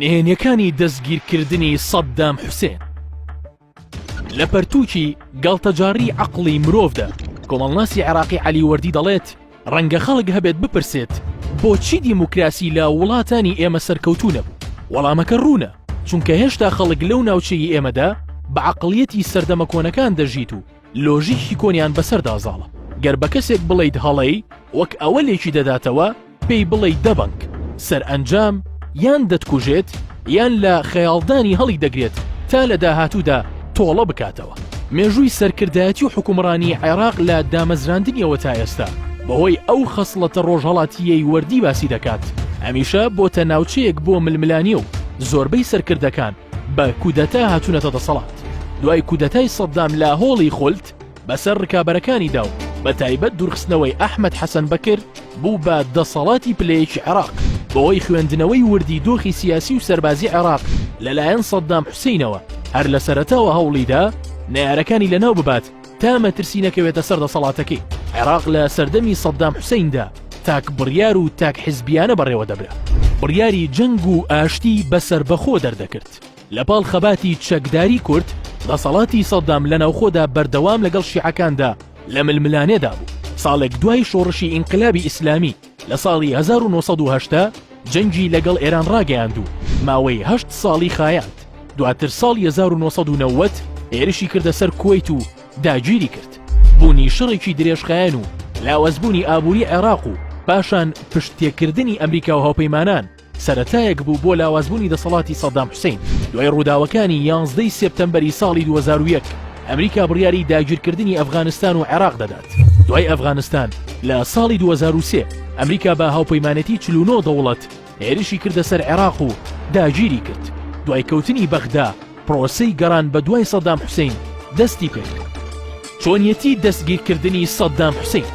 نهێنیەکانی دەستگیرکردنی سەددام حوسێن. لە پەرتووکی، گاڵتەجاڕی عەقڵی مرۆڤدا، کۆمەڵناسی عێراقی عەلی وەردی دەڵێت، ڕەنگە خەڵک هەبێت بپرسێت بۆچی دیموکراسی لە وڵاتانی ئێمە سەرکەوتوو نەبوو؟ وەڵامەکە ڕوونە، چونکە هێشتا خەڵک لەو ناوچەی ئێمەدا بە عەقڵیەتی سەردەمە کۆنەکان دەژیت و لۆژیکی کۆنیان بەسەردا زاڵە. گەر بە کەسێک بڵێیت هەڵەی، وەک ئەوە لێکی دەداتەوە پێی بڵێی دەبەنگ، سەرئەنجام یان دەتکوژێت یان لە خەیاڵدانی هەڵیدەگرێت تا لە داهاتوودا تۆڵە بکاتەوە. مێژووی سەرکردایەتی و حوکمڕانی عێراق لە دامەزراندنیەوە تا ئێستا بەهۆی ئەو خەسڵەتە ڕۆژهەڵاتییەی وەردی باسی دەکات هەمیشە بۆتە ناوچەیەک بۆ ململانێ و زۆربەی سەرکردەکان بە کودەتا هاتوونەتە دەسەڵات. دوای کودەتای سەدام لە هۆڵی خولد بەسەر ڕکابەرەکانیدا و بە تایبەت دوورخستنەوەی ئەحمەد حەسەن بەکر بوو بە دەسەڵاتی پلەیەکی عێراق بەهۆی خوێندنەوەی وردی دۆخی سیاسی و سەربازی عێراق لەلایەن سەدام حوسینەوە هەر لە سەرەتاوە هەوڵیدا نەیارەکانی لەناو ببات تا مەترسی نەکەوێتە سەر دەسەڵاتەکەی عێراق لە سەردەمی سەدام حوسیندا تاک بڕیار و تاک حزبیانە بەڕێوە دەبرا بڕیاری جەنگ و ئاشتی بە سەربەخۆ دەردەکرد. لە پاڵ خەباتی چەکداری کورد، دەسەڵاتی سەدام لە ناوخۆدا بەردەوام لەگەڵ شیعەکاندا لە ململانێدا بوو. ساڵێک دوای شۆڕشی ئینقلابی ئیسلامی لە ساڵی 1980 جەنگی لەگەڵ ئێران ڕاگەیاند و ماوەی هەشت ساڵی خایاند. دواتر ساڵی 1990 هێرشی کردە سەر کوەیت و داگیری کرد. بوونی شەڕێکی درێژخایەن و لاوازبوونی ئابووری عێراق و پاشان پشتتێکردنی ئەمریکا و هاوپەیمانان، سەرەتایەک بوو بۆ لاوازبوونی دەسەڵاتی سەدام حوسەین. دوای ڕووداوەکانی یانزدەی سێپتەمبەری ساڵی 2001، ئەمریکا بڕیاری داگیرکردنی ئەفغانستان و عێراق دەدات. دوای ئەفغانستان، لە ساڵی 2003 ئەمریکا بە هاوپەیمانێتی 49 دەوڵەت هێرشی کردە سەر عێراق و داگیری کرد. دوای کەوتنی بەغدا، پرۆسەی گەڕان بە دوای سەدام حوسەین دەستی پێکرد. چۆنیەتی دەستگیرکردنی سەدام حوسەین.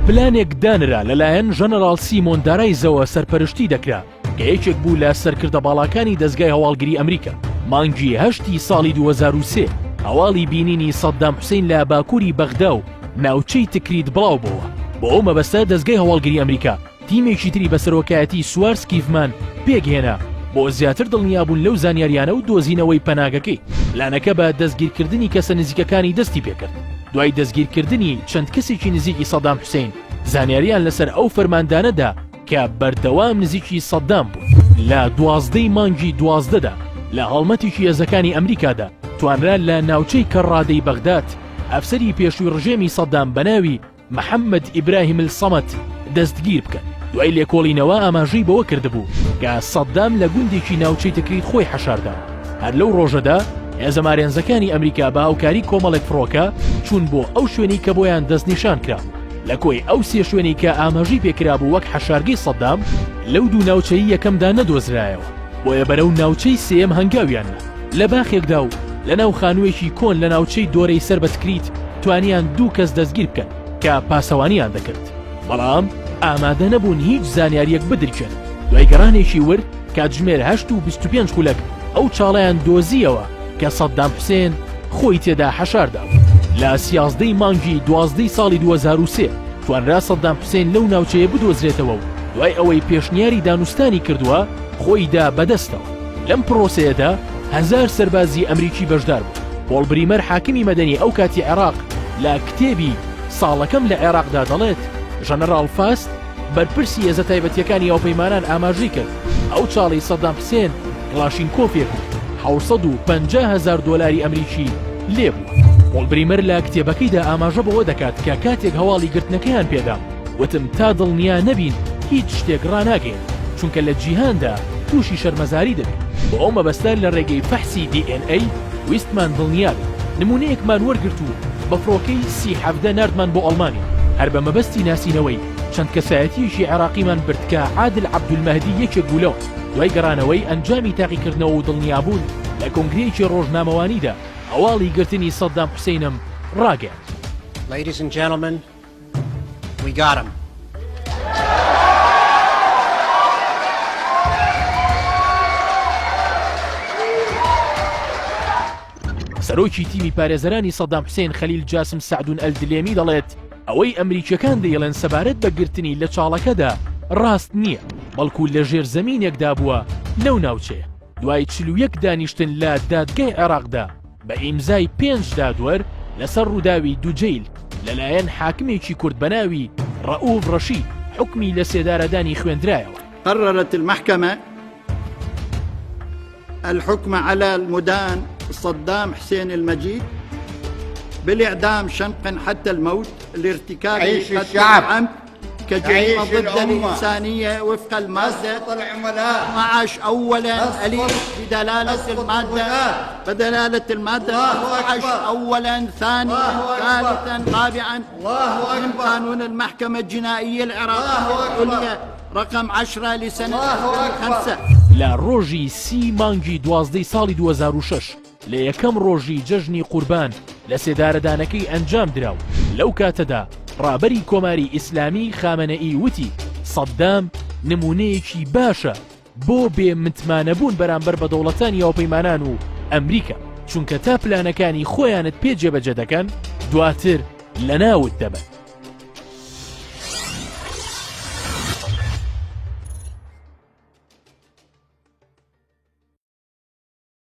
پلانێک دانرا لەلایەن ژەنەراڵ سیمۆن دارایزەوە سەرپەرشتی دەکرا کە یەکێک بوو لە سەرکردە باڵاکانی دەزگای هەواڵگری ئەمریکا. مانگی هەشتی ساڵی 2003 هەواڵی بینینی سەدام حوسەین لە باکووری بەغدا و ناوچەی تکریت بڵاو بۆوە. بۆ ئەو مەبەستە دەزگای هەواڵگری ئەمریکا تیمێکی تری بە سەرۆکایەتی سوارس کیفمان پێکهێنا بۆ زیاتر دڵنیابوون لەو زانیاریانە و دۆزینەوەی پەناگەکەی. پلانەکە بە دەستگیرکردنی کەسە نزیکەکانی دەستی پێکرد. دوای دەستگیرکردنی چەند کەسێکی نزیکی سەدام حوسەین، زانیاریان لەسەر ئەو فەرماندانە دا کە بەردەوام نزیکی سەدام بوون. لە 12 ی مانگی 12 دا لە هەڵمەتێکی هێزەکانی ئەمریکادا توانرا لە ناوچەی کەڕادەی بەغداد ئەفسەری پێشووی ڕژێمی سەدام بە ناوی محەممەد ئیبراهیم الصەمەد دەستگیر بکەن. دوای لێکۆڵینەوە ئاماژەی بەوە کردبوو کە سەدام لە گوندێکی ناوچەی تکریت خۆی حەشارداوە. هەر لەو ڕۆژەدا هێزە مارێنزەکانی ئەمریکا بە هاوکاری کۆمەڵێک فڕۆکە چوون بۆ ئەو شوێنەی کە بۆیان دەستنیشان کرابوو. لە کۆی ئەو سێ شوێنەی کە ئاماژەی پێکرابوو وەک حەشارگەی سەدام، لەو دوو ناوچەی یەکەمدا نەدۆزرایەوە، بۆیە بەرەو ناوچەی سێیەم هەنگاویان نا. لە باخێکدا و لەناو خانوویەکی کۆن لە ناوچەی دۆرەی سەر بە تکریت توانیان دوو کەس دەستگیر بکەن کە پاسەوانیان دەکرد، بەڵام ئامادە نەبوون هیچ زانیارییەک بدرکێنن. دوای گەڕانێکی ورد کاتژمێر هەشت و 25 خولەک ئەو چاڵەیان دۆزییەوە کە سەدام حوسێن خۆی تێدا حەشار دابوو. لە سیازدەی مانگی دوازدەی ساڵی 2003 توانرا سەدام حوسێن لەو ناوچەیە بدۆزرێتەوە و دوای ئەوەی پێشنیاری دانوستانی کردووە خۆی دا بەدەستەوە. لەم پرۆسەیەدا هەزار سەربازی ئەمریکی بەشدار بوون. پۆڵ بریمەر حاکمی مەدەنی ئەو کاتی عێراق لە کتێبی ساڵەکەم لە عێراقدا دەڵێت، ژەنەراڵ فاست بەرپرسی هێزە تایبەتییەکانی هاوپەیمانان ئاماژەی کرد، ئەو چاڵەی سەدام حسێن کڵاشینکۆفێک و 750 هەزار دۆلاری ئەمریکی لێ بووە. پۆڵ بریمەر لە کتێبەکەیدا ئاماژە بەوە دەکات کە کاتێک هەواڵی گرتنەکەیان پێدام، وتم تا دڵنیا نەبین هیچ شتێک ڕاناگەیەنین، چونکە لە جیهاندا تووشی شەرمەزاری دەبین. بۆ ئەو مەبەستە لە ڕێگەی فەحسی دی ئێن ئەی ویستمان دڵنیا بین. نموونەیەکمان وەرگرت و بە فڕۆکەی سی 17 ناردمان بۆ ئەڵمانیا، هەر بە مەبەستی ناسینەوەی چەند کەسایەتییەکی عێراقیمان برد کە عادل عەبدولمەهدی یەکێک بوو لەوان. دوای گەڕانەوەی ئەنجامی تاقیکردنەوە و دڵنیابوون لە کۆنگرەیەکی ڕۆژنامەوانیدا هەواڵی گرتنی سەدام حوسەینم ڕاگەیاند. Ladies and gentlemen, We got him. سەرۆکی تیمی پارێزەرانی سەدام حوسێن خەلیل جاسم سەعدون ئەلدلێمی دەڵێت ئەوەی ئەمریکیەکان دەیڵێن سەبارەت بە گرتنی لە چاڵەکەدا ڕاست نییە. بەڵکو لە ژێر زەمینێکدا بووە لەو ناوچەیە. دوای 41 دانیشتن لە دادگای عێراقدا بە ئیمزای پێنج دادوەر لەسەر ڕووداوی دوجەیل لەلایەن حاکمێکی کورد بەناوی ڕەئوف ڕەشید حوکمی لەسێدارەدانی خوێندرایەوە. قررت المحکمە الحكم على المدان صدام حسين المجيد بالإعدام شنقا حتى الموت لارتكاب عيش قتل الشعب. العمد كجريمة عيش ضد الأمة. الإنسانية وفق المادة اسقط العملاء 12 أولا أسقط- أليف بدلالة أسقط المادة الولاة. بدلالة المادة الله 12 أكبر. أولا ثانيا الله أكبر. ثالثا رابعا الله من أكبر. قانون المحكمة الجنائية العراقية الله أكبر. العليا رقم 10 لسنة الله أكبر. 2005 لە ڕۆژی سی مانگی دوازدەی ساڵی 2006 لە یەکەم ڕۆژی جەژنی قوربان لە سێدارەدانەکەی ئەنجام درا و لەو کاتەدا ڕابەری کۆماری ئیسلامی خامەنەئی وتی سەددام نمونەیەکی باشە بۆ بێ متمانەبوون بەرامبەر بە دەوڵەتانی هاوپەیمانان و ئەمریکا چونکە تا پلانەکانی خۆیانت پێ جێبەجێ دەکەن دواتر لەناوت دەبەن.